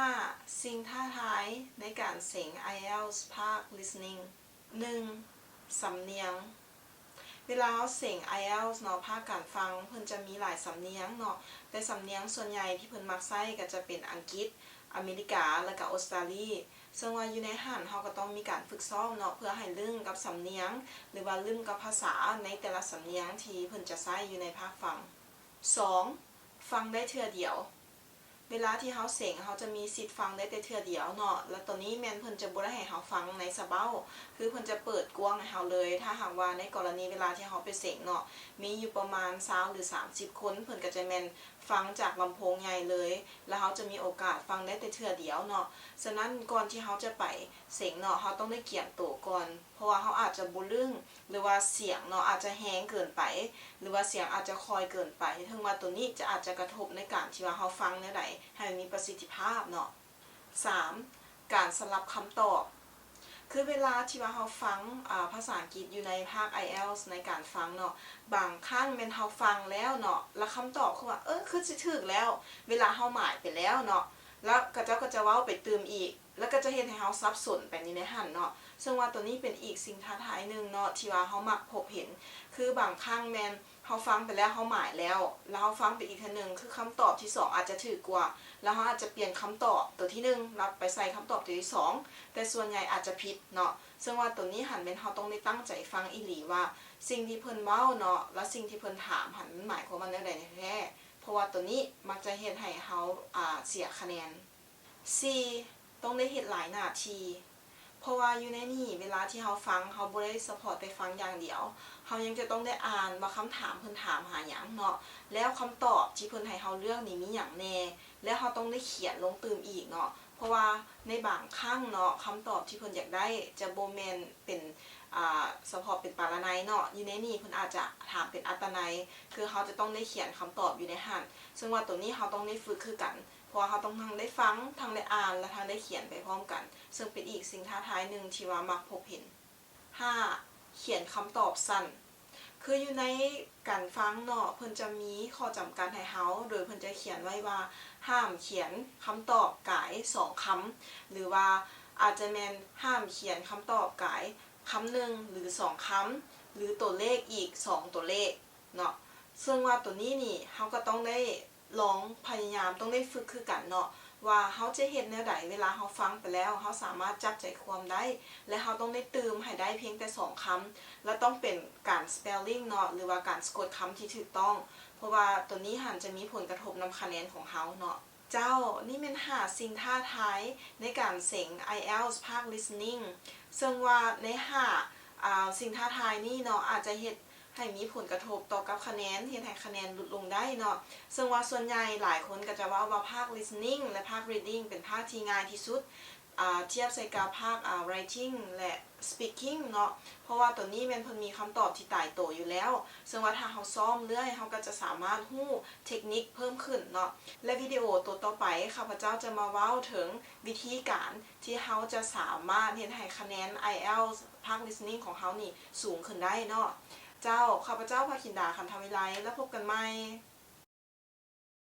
ຫ້າ ສິ່ງທ້າທາຍໃນການເສັງໄອເອລສພາກ listening. ໜຶ່ງ ສຳນຽງ. ເວລາເຮົາເສັງໄອເອລສເນາະ ພາກການຟັງ ເພິ່ນຈະມີຫຼາຍສຳນຽງເນາະ, ແຕ່ສຳນຽງສ່ວນໃຫຍ່ທີ່ເພິ່ນມັກໃຊ້ກໍຈະເປັນອັງກິດ, ອາເມລິກາ ແລະກະອົດສະຕາລີ. ເຊິ່ງວ່າຢູ່ໃນຫັ້ນເຮົາກໍຕ້ອງມີການຝຶກຊ້ອມເນາະ ເພື່ອໃຫ້ລຶ້ງກັບສຳນຽງ ຫຼືວ່າລຶ້ງກັບພາສາໃນແຕ່ລະສຳນຽງທີ່ເພິ່ນຈະໃຊ້ຢູ່ໃນພາກຟັງ. ສອງ ຟັງໄດ້ເທື່ອດຽວ. ເວລາທີ່ເຮົາເສັງ ເຮົາຈະມີສິດຟັງໄດ້ແຕ່ເທື່ອດຽວເນາະ, ແລະໂຕນີ້ແມ່ນເພິ່ນຈະບໍ່ໄດ້ໃຫ້ເຮົາຟັງໃນສະເບົ້າ ຄືເພິ່ນຈະເປີດກວ້າງໃຫ້ເຮົາເລີຍ. ຖ້າຫາກວ່າໃນກໍລະນີເວລາທີ່ເຮົາໄປເສັງເນາະ ມີຢູ່ປະມານຊາວ ຫຼື ສາມສິບຄົນ ເພິ່ນກໍຈະແມ່ນຟັງຈາກລຳໂພງໃຫຍ່ເລີຍ ແລະເຮົາຈະມີໂອກາດຟັງໄດ້ແຕ່ເທື່ອດຽວເນາະ. ສະນັ້ນກ່ອນທີ່ເຮົາຈະໄປເສັງເນາະ ເຮົາຕ້ອງໄດ້ກຽມໂຕກ່ອນ ເພາະວ່າເຮົາອາດຈະບໍ່ລຶ້ງ ຫຼືວ່າສຽງເນາະອາດຈະແຮງເກີນໄປ ຫຼືວ່າສຽງອາດຈະຄ່ອຍເກີນໄປ, ເຖິງວ່າໂຕນີ້ຈະອາດຈະກະທົບໃນການທີ່ວ່າເຮົາຟັງແນວໃດໃຫ້ມັນມີປະສິດທິພາບເນາະ. ສາມ ການສະຫຼັບຄຳຕອບ. ຄືເວລາທີ່ວ່າເຮົາຟັງ ອາ ພາສາອັງກິດຢູ່ໃນພາກໄອເອລສໃນການຟັງເນາະ, ບາງຄັ້ງແມ່ນເຮົາຟັງແລ້ວເນາະ ແລ້ວຄຳຕອບຄືວ່າ ເອີ ຄືຊິຖືກແລ້ວ ເວລາເຮົາໝາຍໄປແລ້ວເນາະ, ແລ້ວເຂົາເຈົ້າກໍຈະເວົ້າໄປຕື່ມອີກ ແລ້ວກໍຈະເຮັດໃຫ້ເຮົາສັບສົນໄປຢູ່ໃນຫັ້ນເນາະ. ເຊິ່ງວ່າໂຕນີ້ເປັນອີກສິ່ງທ້າທາຍໜຶ່ງເນາະ ທີ່ວ່າເຮົາມັກພົບເຫັນ ຄືບາງຄັ້ງແມ່ນເຮົາຟັງໄປແລ້ວ ເຮົາໝາຍແລ້ວ ແລ້ວເຮົາຟັງໄປອີກເທື່ອໜຶ່ງ ຄືຄຳຕອບທີສອງອາດຈະຖືກກວ່າ ແລ້ວເຮົາອາດຈະປ່ຽນຄຳຕອບໂຕທີໜຶ່ງ ແລ້ວໄປໃສ່ຄຳຕອບໂຕທີສອງ ແຕ່ສ່ວນໃຫຍ່ອາດຈະຜິດເນາະ. ເຊິ່ງວ່າໂຕນີ້ຫັ້ນແມ່ນເຮົາຕ້ອງໄດ້ຕັ້ງໃຈຟັງອີ່ຫຼີວ່າ ສິ່ງທີ່ເພິ່ນເວົ້າເນາະ ແລະສິ່ງທີ່ເພິ່ນຖາມຫັ້ນ ມັນໝາຍຄວາມວ່າແນວໃດແທ້ໆ ເພາະວ່າໂຕນີ້ມັກຈະເຮັດໃຫ້ເຮົາ ອາ ເສຍຄະແນນ. ສີ່ ຕ້ອງໄດ້ເຮັດຫຼາຍໜ້າທີ່ ເພາະວ່າຢູ່ໃນນີ້ເວລາທີ່ເຮົາຟັງ ເຮົາບໍ່ໄດ້ສະເພາະແຕ່ຟັງຢ່າງດຽວ, ເຮົາຍັງຈະຕ້ອງໄດ້ອ່ານວ່າຄຳຖາມເພິ່ນຖາມຫາຫຍັງເນາະ, ແລ້ວຄຳຕອບທີ່ເພິ່ນໃຫ້ເຮົາເລືອກນີ້ມີຫຍັງແດ່, ແລ້ວເຮົາຕ້ອງໄດ້ຂຽນລົງຕື່ມອີກເນາະ, ເພາະວ່າໃນບາງຄັ້ງເນາະ ຄຳຕອບທີ່ເພິ່ນຢາກໄດ້ຈະບໍ່ແມ່ນເປັນ ອາ ສະເພາະເປັນປາລະໄນເນາະ, ຢູ່ໃນນີ້ເພິ່ນອາດຈະຖາມເປັນອັດຕະໄນ, ຄືເຮົາຈະຕ້ອງໄດ້ຂຽນຄຳຕອບຢູ່ໃນຫັ້ນ, ເຊິ່ງວ່າໂຕນີ້ເຮົາຕ້ອງໄດ້ຝຶກຄືກັນ. ເພາະວ່າເຮົາຕ້ອງທັງໄດ້ຟັງ, ທັງໄດ້ອ່ານ ແລະ ທັງໄດ້ຂຽນໄປພ້ອມກັນ, ເຊິ່ງເປັນອີກສິ່ງທ້າທາຍໜຶ່ງທີ່ວ່າມັກພົບເຫັນ. ຫ້າ ຂຽນຄຳຕອບສັ້ນ. ຄືຢູ່ໃນການຟັງເນາະ ເພິ່ນຈະມີຂໍ້ຈຳກັດໃຫ້ເຮົາ, ໂດຍເພິ່ນຈະຂຽນໄວ້ວ່າ ຫ້າມຂຽນຄຳຕອບກາຍສອງຄຳ ຫຼືວ່າອາດຈະແມ່ນ ຫ້າມຂຽນຄຳຕອບກາຍຄຳໜຶ່ງ ຫຼື ສອງຄຳ ຫຼື ຕົວເລກອີກສອງຕົວເລກ ເນາະ, ເຊິ່ງວ່າໂຕນີ້ນີ້ ເຮົາກໍຕ້ອງໄດ້ລອງພະຍາຍາມ ຕ້ອງໄດ້ຝຶກຄືກັນເນາະ ວ່າເຮົາຈະເຮັດແນວໃດ ເວລາເຮົາຟັງໄປແລ້ວ ເຮົາສາມາດຈັບໃຈຄວາມໄດ້ ແລະ ເຮົາຕ້ອງໄດ້ຕື່ມໃຫ້ໄດ້ພຽງແຕ່ສອງຄຳ ແລະ ຕ້ອງເປັນການ spelling ເນາະ ຫຼືວ່າການສະກົດຄຳທີ່ຖືກຕ້ອງ ເພາະວ່າໂຕນີ້ຫັ້ນຈະມີຜົນກະທົບນຳຄະແນນຂອງເຮົາເນາະ. ເຈົ້າ, ນີ້ແມ່ນຫ້າສິ່ງທ້າທາຍໃນການເສັງ IELTS ພາກ listening ເຊິ່ງວ່າໃນຫ້າ ອາ ສິ່ງທ້າທາຍນີ້ເນາະ ອາດຈະເຮັດໃຫ້ມີຜົນກະທົບຕໍ່ກັບຄະແນນ, ເຮັດໃຫ້ຄະແນນຫຼຸດລົງໄດ້ເນາະ. ເຊິ່ງວ່າສ່ວນໃຫຍ່ຫຼາຍຄົນກໍຈະເວົ້າວ່າພາກ listening ແລະ ພາກ reading ເປັນພາກທີ່ງ່າຍທີ່ສຸດ ອາ ທຽບໃສ່ກັບພາກ ອາ writing ແລະ speaking ເນາະ, ເພາະວ່າໂຕນີ້ແມ່ນເພິ່ນມີຄຳຕອບທີ່ຕາຍໂຕຢູ່ແລ້ວ, ເຊິ່ງວ່າຖ້າເຮົາຊ້ອມເລື້ອຍ ເຮົາກໍຈະສາມາດຮູ້ເທັກນິກເພີ່ມຂຶ້ນເນາະ. ແລະ ວິດີໂອໂຕຕໍ່ໄປ ຂ້າພະເຈົ້າຈະມາເວົ້າເຖິງວິທີການທີ່ເຮົາຈະສາມາດເຮັດໃຫ້ຄະແນນ IELTS ພາກ listening ຂອງເຮົານີ້ສູງຂຶ້ນໄດ້ເນາະ. ເຈົ້າ, ຂ້າພະເຈົ້າ ພາຄິນດາ ຄັນທະວິໄລ ແລ້ວພົບກັນໃໝ່.